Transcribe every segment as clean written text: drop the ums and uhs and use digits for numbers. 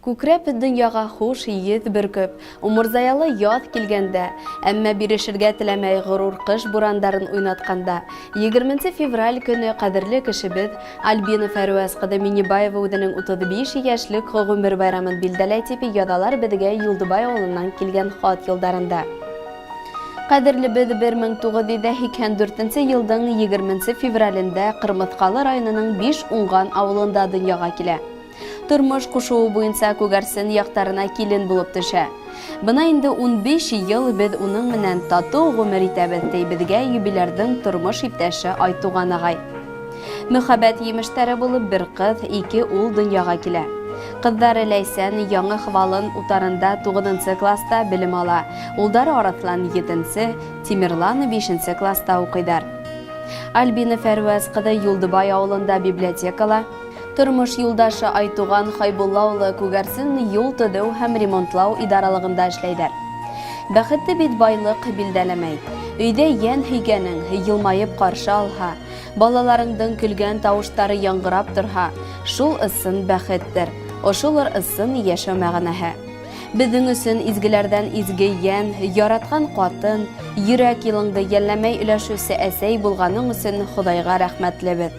Күкрәп дөньяға хуш еҫ бөркөп, умырзаялы яҙ килгәндә, әмма бирешергә теләмәй горур кыш бурандарын уйнатканда, егерменче февраль көне кадерле кешебез Альбина Фәрүәз кызы Миннебаева үзенең 35 яшьлек гомер байрамын билдәләй, дип язалар безгә Юлдыбай авылыннан килгән хат юлдарында. Кадерлебез 1984 елның егерменче февралендә Кырмыскалы районының Биш Уңган авылында дөньяга килә. Тормыш кушуы буенча Күгәрсен яктарына килен булып төшә. Бына инде 15 ел без уның менән тату гомер итәбез, ди безгә юбилярдың тормыш иптәше Айтуган агай. Мөхәббәт емештәре булып бер кыз, ике ул дөньяга килә. Кызлары Ләйсән Яңа Хвалын утарында тугызынчы класста белем ала, улдары Арыслан етенче, Тимерлан бишенче класста укыйдар. Альбина Фәрвәз кызы Юлдыбай авылында библиотекала, Тормыш юлдашы Айтуган Хайбулла улы Күгәрсен юл төзү һәм ремонтлау идаралыгында эшләйдәр. Бәхетте бит байлык билдәләмәй. Өйдә йән һөйгәнең елмаеп каршы алһа, балаларыңдың көлгән тавыштары яңгырап торһа, шул ысын бәхеттер. Ошолыр ысын яшәү мәгънәһе. Безнең өчен изгеләрдән изге йән, яраткан катын, йөрәк елыңды йәлләмәй өләшүче әсәй булганың өчен Ходайга рәхмәтлебез.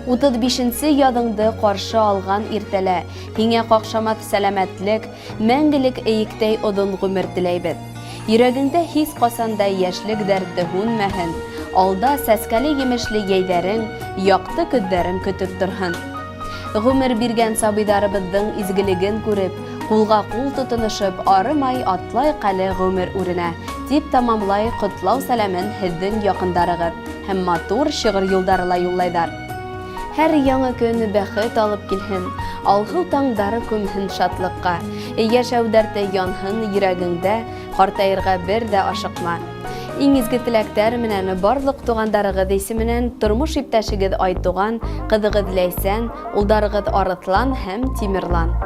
35 нче языңды каршы алган иртәлә һиңә какшамас сәламәтлек, мәңгелек эйектәй озын гомер теләйбез. Йөрәгеңдә һич касан да яшьлек дәрте һүнмәһен, алда сәскәле-емешле йәйдәрең, якты көзләрең көтеп торһын. Гомер биргән сабыйдарыбыздың изгелеген күреп, кулга-кул тотынышып, арымай атлайык әле гомер үренә, дип тәмамлай котлау сәламен һездең якындарыгыз һәм матур шигырь юлдары ла юллайдар. Һәр яңа көн бәхет алып килһен, алһу таңдар күмһен шатлыкка. Яшәү дәрте янһын йөрәгеңдә, картаерга бер дә ашыкма. Иң изге теләктәр менән барлык тугандарыгыз исеменән тормыш иптәшегез Айтуган, кызыгыз Ләйсән, улдарыгыз Арыслан һәм Тимерлан.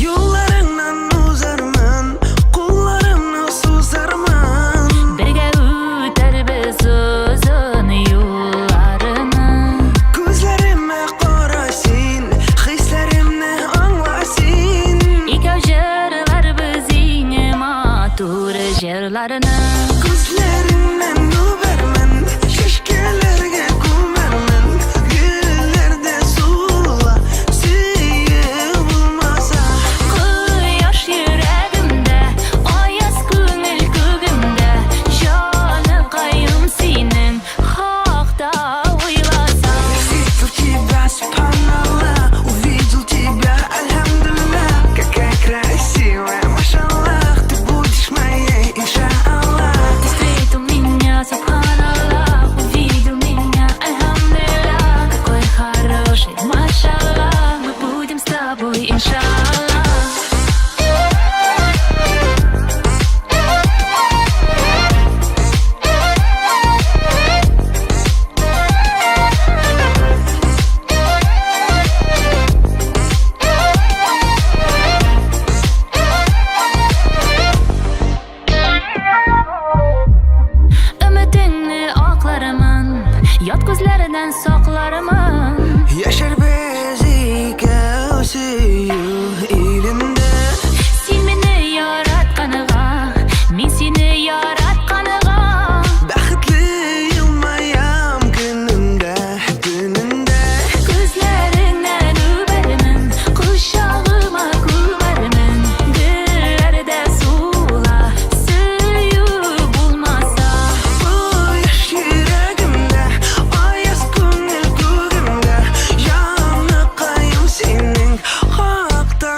Юлларыңнан узармын, кулларымны сузармын. Бергә үтәрбез озын юлларны. Күзләремә кара син, хисләремне аңла син. Икәү җырларбыз иң матур җырларны. Күзләреңнән үбәрмен, чәчкәләргә күмәрмен. Гөлләрдә сула, сөю булмаса. Кояш йөрәгемдә, аяз күңел күгемдә, җаныкаем синең хакта уйласам. Встретил тебя, субханаллах, увидел тебя, альхамдулиллах. Какая красивая, машаллах, ты будешь моей, иншаллах. Ты встретил меня, субханаллах, увидел меня, альхамдулиллах. Какой хороший, машаллах, мы будем с тобой, иншаллах. Өметеңне аклармын, ят күзләрдән саклармын. Яшәрбез икәү сөю илендә. Син мине яратканга, мин сине яратканга. Бәхетле елмаям көнемдә, төнемдә. Күзләреңнән үбәрмен, кочагыма күмәрмен. Гөлләрдә сула, сөю булмаса. Кояш йөрәгемдә, аяз күңел күгемдә. Җаныкаем синең хакта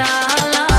Иншалла.